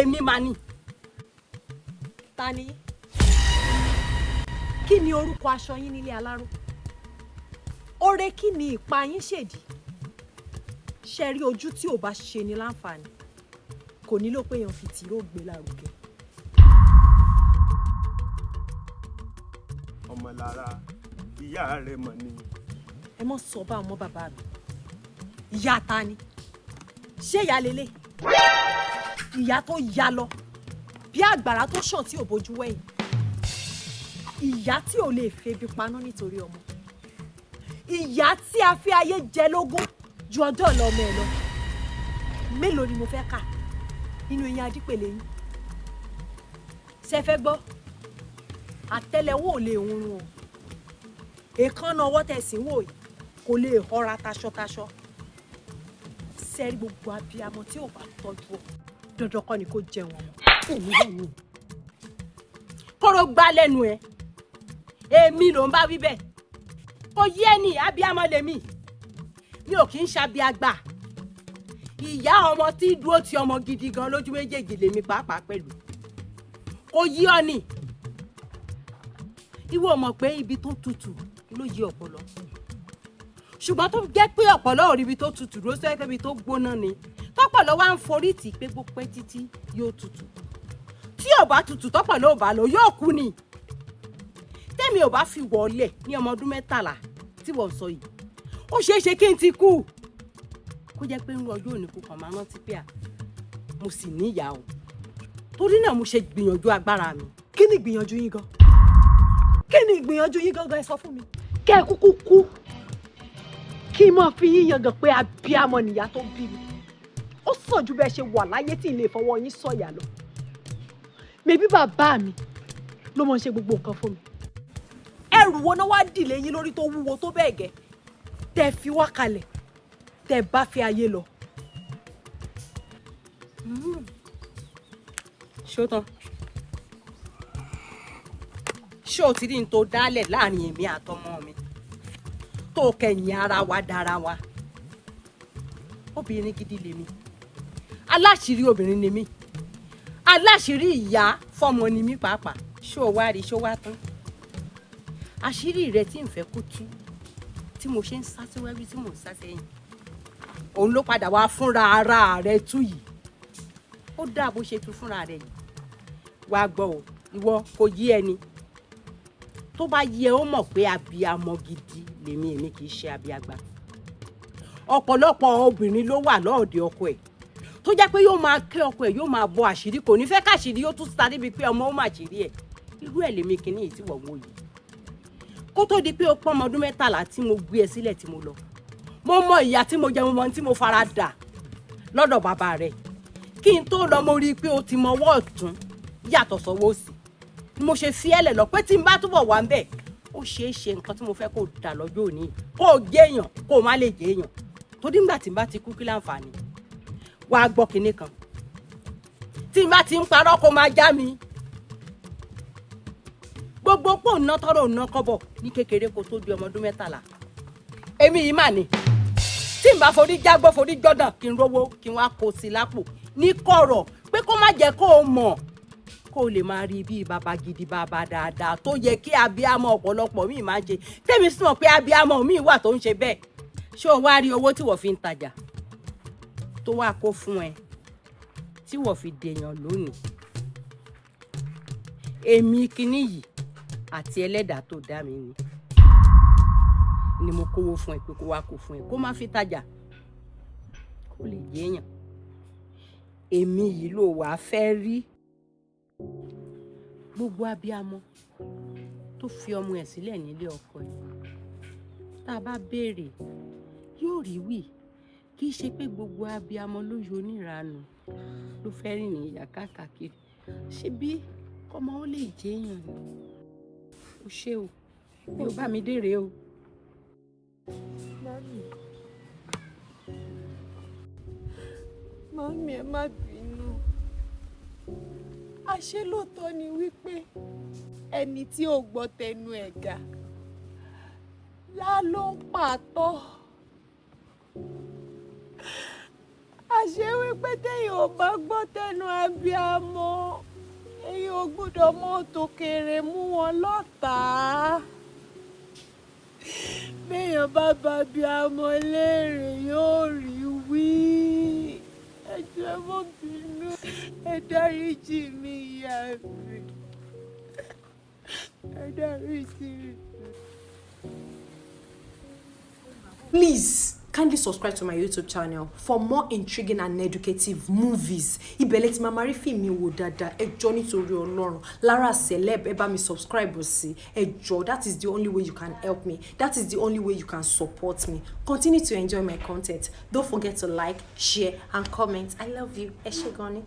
Èmi máa ní. Ta ni? Kí ni orúkọ aṣọ yín nílé aláró? Oore kí ni ìpa yín ṣèdí? Ṣe rí ojú tí ò bá ṣe ni láǹfààní, kò nílò pé èèyàn fi tìró gbé lárugẹ. Ọmọlára, ìyá rẹ mọ̀ ni. Ẹ mọ̀ sọ bá ọmọ bàbá mi. Ìyá ta ni? Ṣé ìyá lélẹ̀? Ìyá tó ya lọ bí àgbàrá tó ṣàn tí ò bójú wẹ̀yìn. Ìyá tí ò lè febi paná nítorí ọmọ. Ìyá tí a fi ayé jẹ lógún ju ọjọ́ ọ̀la ọmọ ẹ̀ lọ. Mélòó ni mo fẹ́ kà nínú eyín adípèlé yín? Ṣé fẹ́ gbọ́? Àtẹ́lẹwọ́ ò lè hunrun o. Èékánná ọwọ́ tẹ̀sí wò yìí kò lè họra taṣọtaṣọ. Ṣé rí gbogbo abiyamọ tí ò bá tọ́jú ọ? Dandan kọ́ ni kó jẹun ọmọ. Kóró gbá lẹ́nu ẹ̀. Èmi ló ń bá wí bẹ́ẹ̀. Kò yé ẹni abiyamọ lèmi. Mi ò kì í ṣabiagbà. Ìyá ọmọ tí dúró ti ọmọ gidi gan lójú méjèèjì lèmi pàápàá pẹ̀lú. Kò yí ọ ni. Ìwọ mọ̀ pé ibi tó tutù ló yí ọ̀pọ̀lọ. Ṣùgbọ́n tó jẹ́ pé ọ̀pọ̀lọ ò rí ibi tó tutù ló sọ pé ibi tó gbóná ni. Tọ́pọ̀lọ wá ń forí tì pé bó pẹ́ títí yóò tutù. Tí ò bá tutù tọ́pọ̀lọ ò bá lọ yóò kú ni. Tẹ́mi ò bá fi wọlé ní ọmọ ọdún 13 tí wọ́n sọ yìí. Ó ṣeé ṣe kí n ti kú. Kó jẹ́ pé ń ru ọjọ́ òní kò kàn máa rántí pé à mo sì níyà o. Torí náà mo ṣe gbìyànjú agbára mi. Kí ni ìgbìyànjú yín gan? Kí ni ìgbìyànjú yín gangan ẹ sọ fún mi? Kẹ́ ẹ kúkú kú. Kí n máa fi yín yangàn pé abiyamọ nìyá tó bí mi. Ó sàn ju bẹ́ẹ̀ ṣe wà láyé tí ilé ìfọwọ́ yín sọ̀yà lọ. Mèbí bàbá mi ló mọ̀ ń ṣe gbogbo nǹkan fún mi. Ẹrù wo náà wá dìlé yín lórí tó wúwo tó bẹ́ẹ̀ gẹ́? Tẹ́ fi wá kalẹ̀, tẹ́ bá fi ayé lọ. Ṣó tán? Ṣé o ti rí n tó dálẹ̀ láàrin èmi àtọmọ mi? Tó kẹ̀yìn ara wa dára wa. Obìnrin gidi lèmi. Aláṣìírí obìnrin ni mí. Aláṣìírí ìyá fọ́mọ ni mí pàápàá. Ṣé o wá rí ṣó wá tán? Àṣírí rẹ tí ń fẹ́ kó tú, tí mo ṣe ń sá síwájú tí mò ń sá sẹ́yìn. Òun ló padà wá fúnra ara rẹ tú yìí. Ó dáa bó ṣe tú fúnra rẹ yìí. Wàá gbọ́ o, ìwọ kò yí ẹni. Tó bá yẹ ó mọ̀ pé abiyamọ gidi lèmi, èmi kì í ṣe abiagba. Ọ̀pọ̀lọpọ̀ obìnrin ló wà lọ́ọ̀dẹ ọkọ ẹ̀ tó jẹ́ pé yóò máa ké ọkọ ẹ̀, yóò máa bọ àṣírí, kò ní fẹ́ káṣírí yóò tún sá débi pé ọmọ ó máa ṣírí ẹ̀. Irú ẹ̀ lèmi kìíní yìí tí wọ́n wò yìí. Kó tó di pé ó pọ́n ọmọ ọdún 13 tí mo gbé ẹ sílẹ̀ tí mo lọ. Mo mọ ìyà tí mo jẹ, mo mọ ohun tí mo fara dà lọ́dọ̀ bàbá rẹ̀. Kí n tó lọ mo rí i pé ó ti mọ ọwọ́ ọ̀tún yàtọ̀ sọ́wọ́ òsì. Ni mo ṣe fi ẹ́ lẹ̀ lọ pé tí n bá túbọ̀ wà ń bẹ̀, ó ṣeé ṣe nǹkan tí mo fẹ́ kó dà lọ́jọ́ òní. Kó o jẹ́ èèyàn, kó o má lè jẹ́ èèyàn. Torí nígbà tí n bá ti kú kí láǹfààní. Wàá gbọ́ kinní kan. Tí n bá ti ń parọ́ kó máa já mi. Gbogbo pò ń ná tọ́rọ̀ ń ná kọ́bọ̀ ní kékeré kó tó di ọmọ ọdún 13. Èmi yìí mà ní. Tí n bá forí jágbó forí jọ́dàn kí n rówó kí n wá kó sí lápò ní kọ̀rọ̀ pé kó má jẹ́ kó o mọ̀ kó o lè máa rí bí bàbá gidi bàbá dáadáa tó yẹ kí abiyamọ ọ̀pọ̀lọpọ̀ míì máa ń ṣe. Tèmi sì mọ̀ pé abiyamọ míì wà tó ń ṣe bẹ́ẹ̀. Ṣé o wá rí owó tí wọ́n fi ń tajà tó wá kó fún ẹ tí wọ́n fi dèèyàn lónìí? Èmi kinní yìí àti ẹlẹ́dàá tó dá mi ni ni mo kówó fún ẹ pé kó wá kó fún ẹ kó má fi tajà kó lè jẹ́yàn. Èmi yìí ló wàá fẹ́ rí. Gbogbo abiyamọ tó fi ọmọ ẹ̀ sílẹ̀ nílé ọkọ ẹ̀, tá a bá béèrè yóò rí wí. Kì í ṣe pé gbogbo abiyamọ ló yọ oníranù ló fẹ́ rìnrìn ìyà káàkiri. Ṣé bí kọ́mọ ó lè jẹ́yàn ni? O ṣé o, bí o bá mi dé rèé o. Mami, mami ẹ má bínú. Àṣé lóòótọ́ ni wípé ẹni tí ò gbọ́ tẹnu ẹ̀ gà lá ló ń pàtọ́. Àṣé wípé téèyàn ò bá gbọ́ tẹnu abiyamọ, èèyàn ò gbọ́dọ̀ mọ tòkèrè mú wọn lọ́tàá. Béèyàn bá ba abiyamọ léèrè, yóò rí wí. Ẹ jọ̀ọ́, ẹ má bínú, ẹ dáríjì mí, ìyá mi, ẹ dáríjì mi. Please kindly subscribe to my YouTube channel for more intriguing and educative movies. Ibẹ̀ lẹ ti máa ma rí fíìmù mi wò dáadáa. Ẹ jọ̀ọ́, nítorí Ọlọ́run, Lara Celeb, ẹ bá mi subscribe sí. Ẹ jọ̀ọ́, that is the only way you can help me, that is the only way you can support me. Continue to enjoy my content. Don't forget to like, share and comment. I love you. Ẹ ṣé gan ni.